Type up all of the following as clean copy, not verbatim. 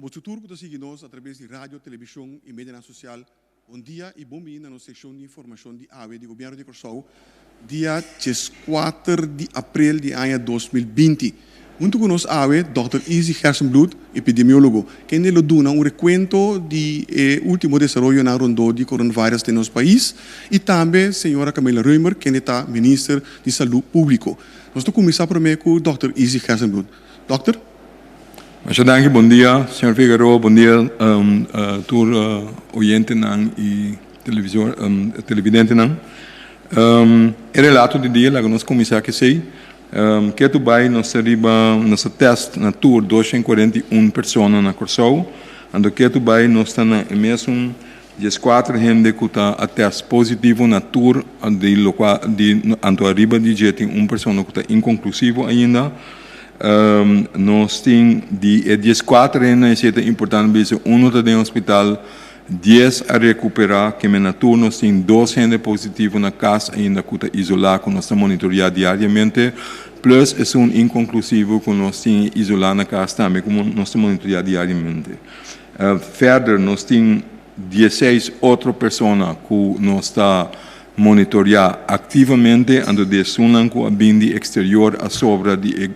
Boso tur ku ta sigui nos atraves di radio, televishon i medianan sosial, bon dia i bon bini na nos sekshon di informashon di awe di Gobièrnu di Kòrsou, dia 14 di aprel di aña 2020. Huntu ku nos awe, Dòkter Izzy Gerstenbluth, epidemiólogo, kende lo duna un rekuento di e último desaroyonan rondó di coronavirus den nos pais, i tambe señora Camilla Römer, kende ta Minister di Salú Públiko. Nos ta kuminsá promé ku Dòkter Izzy Gerstenbluth. Dòkter? Masha danki, bon dia señor Figueroa, bon dia tur oyentenan i televisor televidentenan. E relato di dia laga nos kuminsá ku esei. Ketu bai nos ta riba nos a tèst na tur 241 persona na Kòrsou, anto ketu bai nos ta na e mesun 14 hende ku ta a tèst positivo na tur di lokua di anto ariba di dje tin un persona ku ta inkonklusivo ainda. Nos tin di e 14 hende esei ta importante bisa uno ta den hospital, 10 a rekuperá keme na tur nos tin dos hende positivo na kas ainda ku ta isolá ku nos ta monitoreá diariamente plus esun inkonklusivo ku nos tin isolá na kas tambe ku nos ta monitoreá diariamente. Verder nos tin 16 otro persona ku nos ta monitoreá aktivamente, anto di esunnan ku a bin di eksterior a sobra di e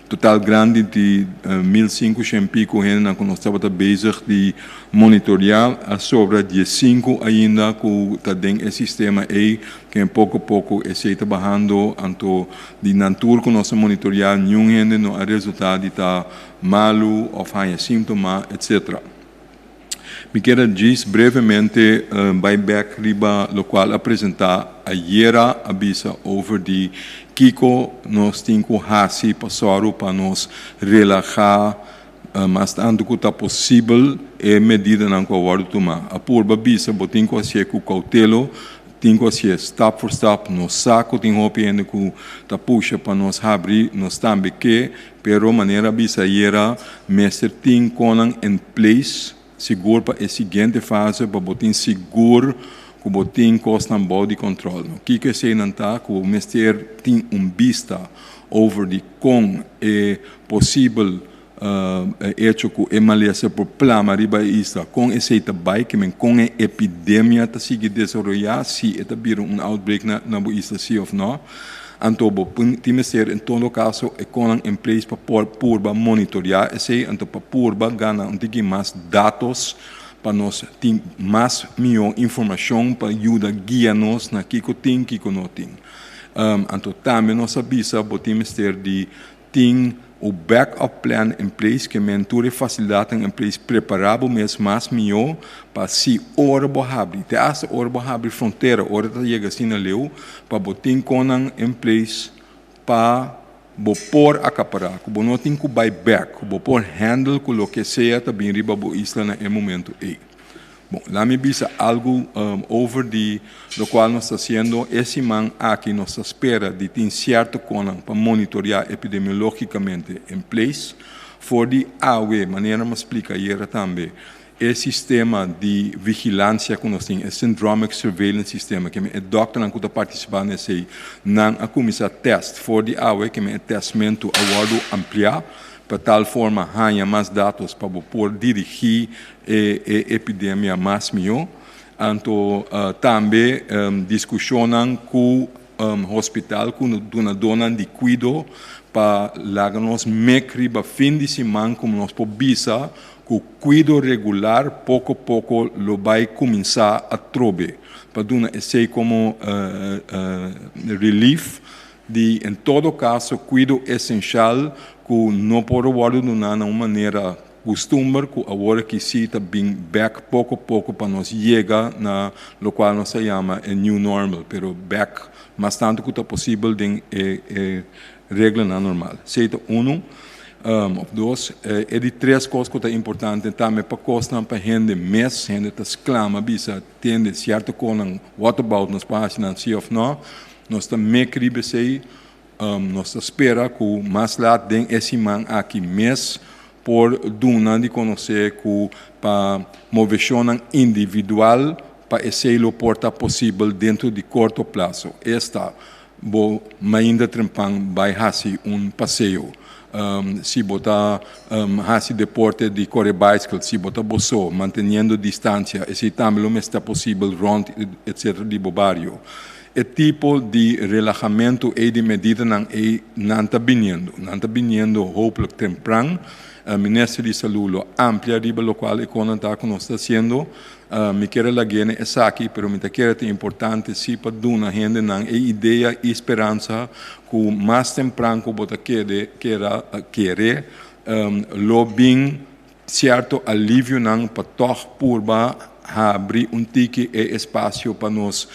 total grandi di 1500 piko hendenan ku nos tabata bezig di monitoreá, a sobra 15 ainda ku ta den e sistema ei, ken poko poko esei ta bahando, anto di nan tur ku nos a monitoreá niun hende no a resultá di ta malu òf haña síntoma, etcetera. Mi kier a djis brevemente bai bèk riba lokual a presentá ayera a bisa over di kiko nos tin ku hasi pa sòru pa nos relahá mas tantu ku ta posibel e medidanan ku a wòrdu tumá. A purba bisa bo tin ku hasié ku koutelo, tin ku hasié stap for stap. Nos sa ku tin hopi hende ku ta pusha pa nos habri, nos tambe ke. Pero manera a bisa ayera, mester tin konan en place sigur pa e siguiente fase pa bo tin sigur ku bo tin kosnan bou di kòntròl. No kiko eseinan ta ku bo mester tin un bista over di kon e posibel echo ku e malesa por plama riba e isla, kon esei ta bai, kimen kon e epidemia ta sigui desaroyá, si e ta bira un outbreak na bo isla si òf nò. Anto bo tin mester en todo caso e conan en place pa por purba monitorea esey, anto pa purba gana un tiki mas datos pa nos tin mas miho informacion pa yuda guia nos na kico tin, kico no tin. Anto tambe nos a bisa bo tin mester di tin u back up plan in place ke men tur e facilidadnan in place prepara bo mes mas miho pa si ora bo habri te hasta ora bo habri frontera ora ta yega asina leu pa bo tin konan in place pa bo por acapara ku bo no tin ku bai back ku bo por handle ku loke sea ta bin riba bo isla na e momento ey. Bon, laat mi bisa algu over di lokual nos ta hasiendo e siman aki. Nos ta spera di tin sierto konan pa monitoreá epidemiológikamente in place. For di awe, manera mi a splika ayera tambe, e sistema di vigilansia ku nos tin, e syndromic surveillance sistema, ke men e dòkternan ku ta partisipá na esei, nan a kuminsá tèst for di awe, ke men e tèstmentu a wòrdu ampliá pa tal forma haña mas datos pa bo por dirigí e epidemia mas mihó. Anto tambe diskushonnan ku hospital ku dunadónan di kuido pa laga nos mek riba fin di siman komo nos por bisa ku kuido regular poko poko lo bai kuminsá atrobe pa duna esei komo relief di en todo kaso kuido esenshal ku no por wòrdu duná na un manera Custumber cu awor aki si ta bin bek poco poco pa nos yega na locual nos ta yama e new normal, pero bek mas tanto cu ta posibel den e e reglanan normal. Esey ta uno of dos. E di tres cos cu ta importante tambe pa cosnan pa hende mes, hende ta sclama bisa tende cierto cosnan what about nos por haci nan si of no, nos ta mek riba esey. Nos ta spera ku mas lat den e siman aki mes por duna di konosé ku pa moveshonnan individual pa esei lo por ta posibel dentro di korto plaso, esta bo mainda trempan bai hasi un paseo. Si bo ta hasi deporte di kore baiskel, si bo ta bo so, manteniendo distansia, esei tambe lo mester ta posibel rònt etsetera di bo bario. E tipo di relahamentu ei di medidanan ei nan ta biniendo. Nan ta biniendo hopelijk tempran. Minister di Salú lo amplia riba lokual e konan ta ku nos ta hasiendo. Mi kier a lag'é na esaki, pero mi ta kere ta importante sí pa duna hendenan e idea i speransa ku mas tempran ku bo ta kede, kera, kere, lo bin sierto alivionan pa tòg purba habri un tiki e espasio pa nos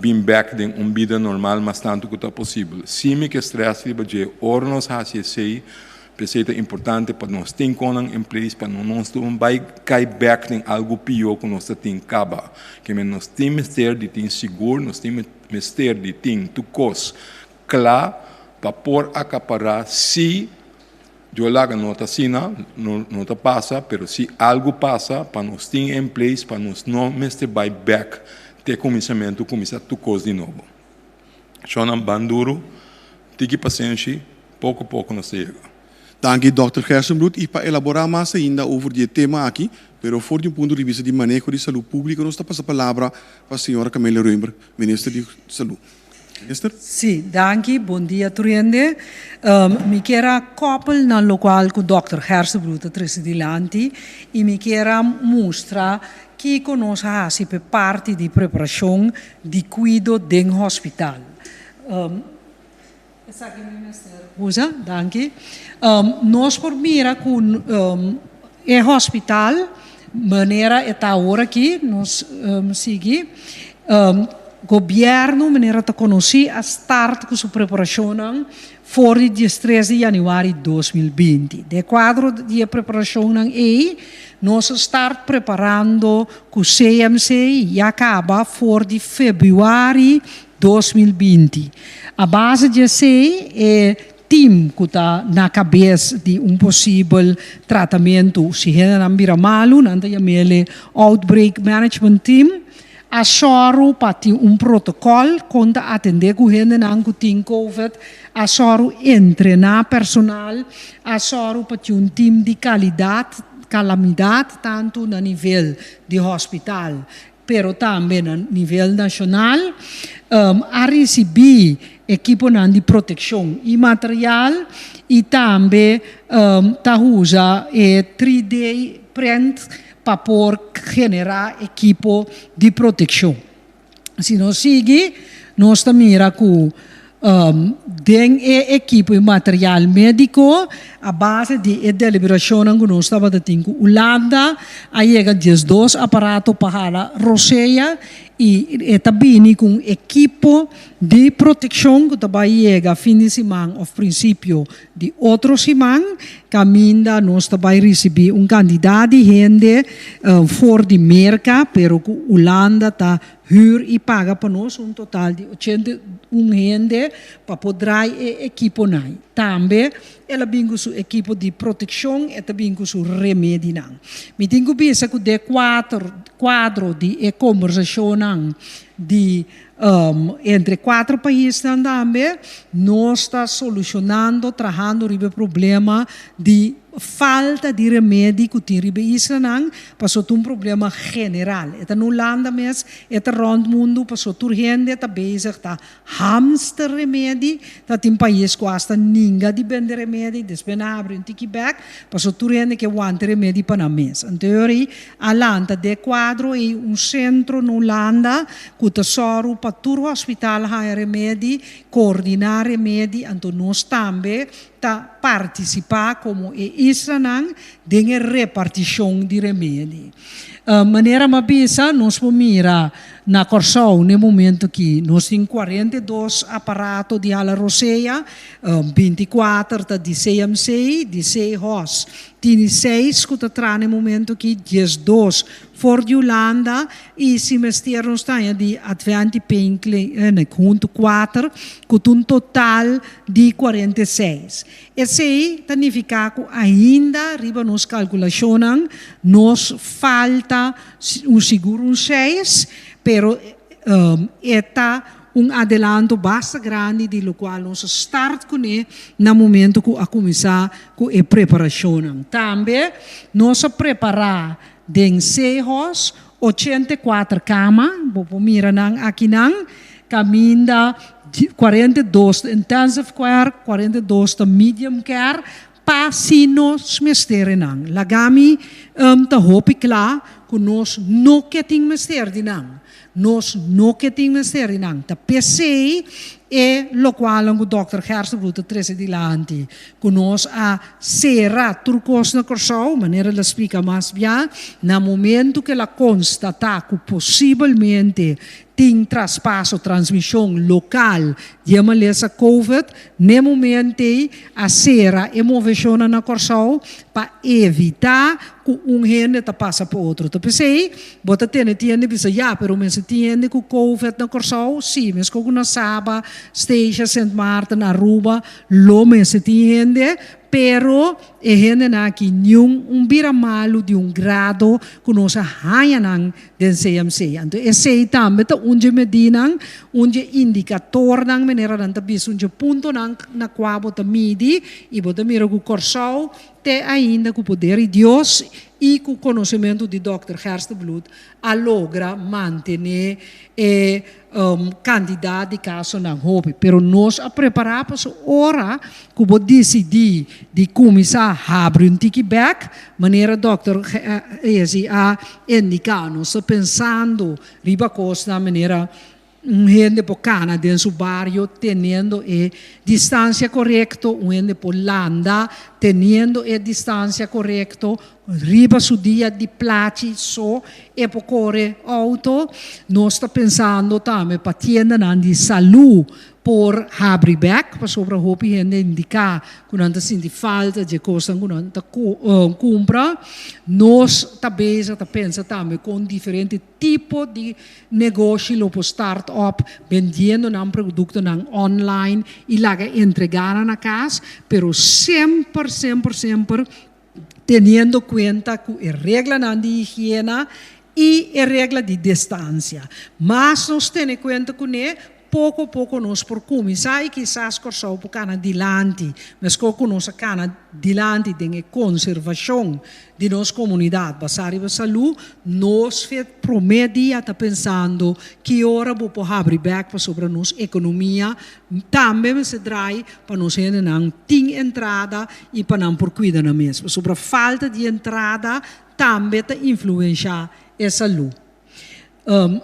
bin bèk den un bida normal mas tantu ku ta posibel. Sí mi ke strès riba dje, ora nos hasi esei, P'esei ta importante pa nos tin konnan en place pa no nos no bai kai bek den algu pió ku nos ta tin kaba. Ke men nos tin mester di tin sigur, nos tin mester di tin tur kos kla pa por akapará si Dios laga no ta asina, no no ta pasa, pero si algu pasa pa nos tin en place pa nos no mester bai bek te kuminsamentu kuminsá tur kos di nobo. Shonnan ban duru, tiki pasenshi, poko poko nos ta yega. Danki Dòkter Gerstenbluth y pa elabora mas ainda over di e tema aki, pero for di un punto di bista di maneho di salud publico nos ta pasa palabra pa señora Camelia Römer, Minister di Salud. Minister. Sí, danki. Bon dia tur hende. Mi kier a koppel na lokual ku Dòkter Gerstenbluth a trese dilanti i mi kier a mustra Kiko nos a hasi p'e parti di preparashon di kuido den hospital? Esaki mi mester usa, danki. Nos por mira ku e hospital manera e ta awor aki, nos sigui, gobièrnu manera ta konosí a start ku su preparashonnan for di diestres di yanüari 2020. Den kuadro di e preparashonnan ei, nos a start preparando ku CMC ya kaba for di febrüari 2020. A base di esei, e tim ku ta na kabes di un posibel tratamentu si hendenan bira malu, nan ta yam'el e Outbreak Management Team, A sòru pa tin un protokòl kon ta atendé ku hendenan ku tin covid, a sòru entrená personal, a sòru pa tin un tim di kalidat, kalamidat tantu na nivel di hospital pero tambe na nivel nashonal, a risibí ekiponan di protekshon i material i tambe ta usa e 3D print pa por generá ekipo di protekshon. Si nos sigui, nos ta mira ku den e ekipo i material médiko, a base di e deliberashonnan ku nos tabata tin ku Ulanda, a yega 12 aparato pa hala rosea i e ta bini ku un ekipo di protekshon ku ta bai yega fin di siman òf prinsipio Di otro siman kaminda nos ta bai risibí un kantidat di hende for di Merka, pero ku Ulanda ta hür i paga pa nos un total di 81 hende pa por drai e ekiponan. Tambe el a bin ku su ekipo di protekshon, e ta bin ku su remedinan. Mi tin ku bisa ku den kuadro di e kombersashonnan di Entre kuater paisnan tambe nos ta solushonando, trahando riba e problema di falta di remedi ku tin riba e islanan, pasobra ta un problema general. E ta na Hulanda mes, e ta rònt mundu, pasobra tur hende ta bezig ta hamster remedi, ta tin pais ku asta ninga di bende remedi, despues nan habri un tiki bèk, pasobra tur hende ke wanta remedi pa nan mes. Anto e A lanta den kuadro ei un sentro na Hulanda ku ta sòru pa tur hospital haña remedi, koordiná remedi, anto nos tambe ta partisipá komo e islanan den e repartishon di remedi. Manera mi a bisa, nos por mira na Kòrsou na e momento aki nos tin 42 aparato di hala rosea, 24 ta di CMC, di CHOS Tini seis ku ta traha na e momento aki, 12 for di Hulanda i si mester nos ta haña di Advent i Pain Clinic huntu kuater ku ta un total di 46. Esei ta nifiká ku ainda riba nos kalkulashonnan nos falta un sigur un seis, pero e ta. un adelanto basta grandi di lokual nos a start kuné na momento ku a kuminsá ku e preparashonnan. Tambe nos a prepará den Sehos 84 kama, bo por mira nan akinan, kaminda 42 ta intensive care, 42 ta medium care, pa si nos mester e nan. Laga mi ta hopi kla ku nos no ke tin mester di nan. Nos no ke tin mester di nan. Ta p'esei e lokualnan ku dòkter Gerstenbluth ta trese dilanti, ku nos a sera tur kos na Kòrsou, manera el a splika mas bia, na momentu ku el a konstatá ku posibelmente tin traspaso, transmishon, lokal di e malesa Covid, n'e momento ei a sera e moveshonnan na Kòrsou pa evitá ku un hende ta pasa pa otro. Ta p'esei bo ta tene tin hende bisa, ya, pero mester tin hende ku Covid na Kòrsou? Sí, meskos ku na Saba, Statia, Sint Maarten, Aruba, lo mester tin hende, pero e hendenan aki niun un bira malu di un grado ku nos a haña nan den CMC. Anto esei tambe ta un dje medinan, un dje indikatornan, manera nan ta bisa, un dje puntonan na kua bo ta midi i bo ta mira ku Kòrsou te ainda ku poder di Dios i ku konosementu di dòkter Gerstenbluth a logra mantené e kantidat di kasonan hopi. Pero nos a prepará pasobra ora ku bo disidí di kuminsá habri un tiki bèk, manera dòkter Ezi a indiká, nos ta pensando riba kosnan manera un hende por kana den su bario teniendo e distansia korekto, un hende por landa teniendo e distansia korekto, Riba su dia di plachi so e por kore outo. Nos ta pensando tambe pa tiendanan di salú por habri bèk, pasobra hopi hende indiká ku nan ta sinti falta dje kosnan ku nan ta kumpra. Nos ta bezig ta pensa tambe kon diferente tipo di negoshi lo por start up bendiendo nan produktonan online i laga entregá nan na kas, pero semper semper semper teniendo kuenta ku e reglanan di higiena i e regla di distansia. Mas nos tene kuenta kuné, poko poko nos por kuminsá i kisas Kòrsou por kana dilanti, meskos ku nos a kana dilanti den e konservashon di nos komunidat basá riba salú. Nos fe promé dia ta pensando ki ora bo por habri bèk pasobra nos ekonomia Tambe mester drai pa nos hendenan tin entrada i pa nan por kuida nan mes, pasobra falta di entrada tambe ta influensha e salú.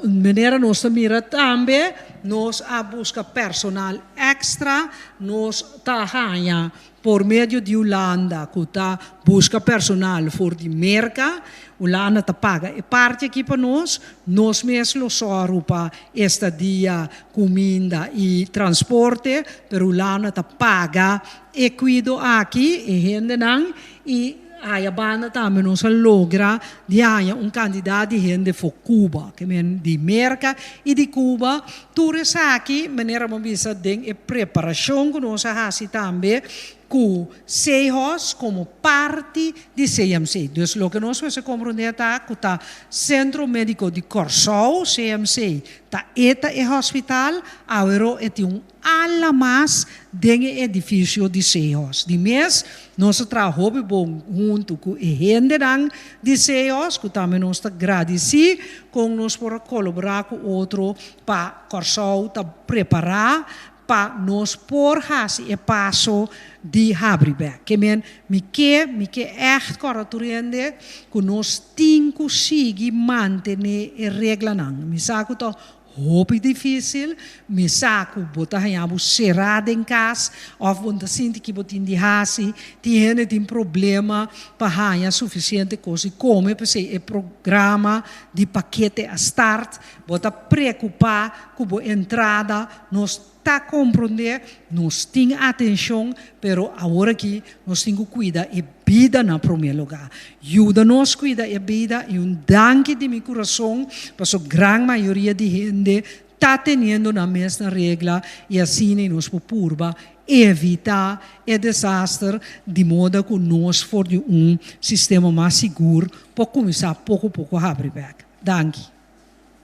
Manera nos ta mira tambe, nos a buska personal èkstra, nos ta haña Por medio di Hulanda ku ta buska personal for di Merka, Hulanda ta paga e parti aki pa nos, nos mes lo sòru pa estadia, kuminda i transporte, pero Hulanda ta paga e kuido aki, e hendenan, i aya banda tambe nos a logra di haña un kantidat di hende for Cuba, ke men di Merka i di Cuba. Tur esaki, manera bo bisa den e preparashon ku nos a hasi tambe ku Sehos komo parti di CMC. Dus loke nos mester komprondé ta ku ta Sentro Médiko di Kòrsou, CMC, ta e ta e hospital, awero e tin un ala mas den e edifisio di Sehos. Di mes nos a traha hopi bon huntu ku e hendenan di Sehos, ku tambe nos ta gradisí Kon nos por a kolaborá ku otro pa Kòrsou ta prepará pa nos por hasi e paso di habri bèk? Ke men, mi ke, mi ke ègt kòrda tur hende ku nos tin ku sigui mantené e reglanan. Mi sa ku ta Hopi difísil, mi sa ku bo ta haña bo será den kas òf bo no ta sinti ki bo tin di hasi. Tin hende tin problema pa haña sufisiente kos di kome, p'esei e programa di pakete a start. Bo ta preokupá ku bo entrada, nos ta komprondé, nos tin atenshon, pero awor aki nos tin ku kuida e bida na promé lugá. Yuda nos kuida e bida i un danki di mi kurason paso gran mayoria di hende ta teniendo nan mes na regla i asina i nos por purba evitá e desaster di moda ku nos for di un sistema mas sigur por kuminsá poko poko habri bèk. Danki.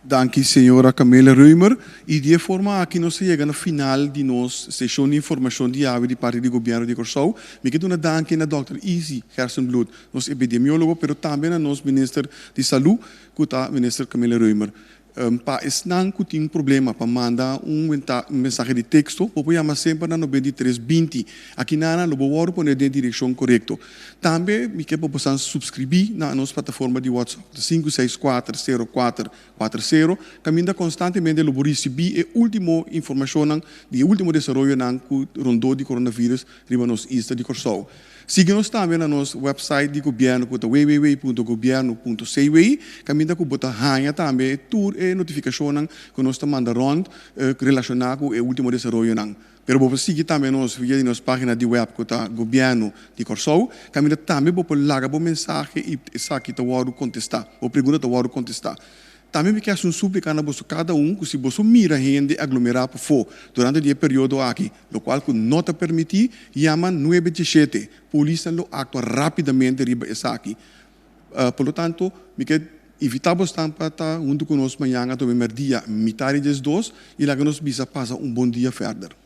Danki señora Camelia Römer y di e forma aki nos a yega na final di nos sesion di informacion di awe di parti di Gobierno di Corsou. Mi ke duna danki na Dòkter Izzy Gerstenbluth, nos epidemiologo, pero tambe na nos Minister di Salud cu ta Minister Camelia Römer. Pa esnan cu tin problema pa manda un mensahe di texto, bo por yama semper na 93 20. Aki nana lo bo wordo pone den direccion corecto. Tambe mi ke pa bo subscribi na nos plataforma di WhatsApp 564 0440, caminda constantemente lo bo ricibi e ultimo informacion di ultimo desaroyo nan cu rondó di coronavirus riba nos isla di Corsou. Sigui nos tambe na nos website di gobierno cu ta www.gobierno.cw, caminda cu bo ta haya tambe tur e notificacion cu nos ta manda rond relaciona cu e ultimo desaroyo nan. Pero bo por sigui tambe nos via di nos pagina di web cu ta Gobierno di Corsou, caminda tambe bo por laga bo mensahe y esaki ta wordo contesta, bo pregunta ta wordo contesta. Tambe mi kier un suplica na boso cada un, cu si boso mira hende aglomera pafo durante e periodo aki, lo cual cu no ta permiti, yama 917. Polis lo actua rapidamente riba esaki. Por lo tanto, mi kier invita boso pa ta hunto cu nos mañan te merdia, mitar di 2, y laga nos bisa pasa un bon dia verder.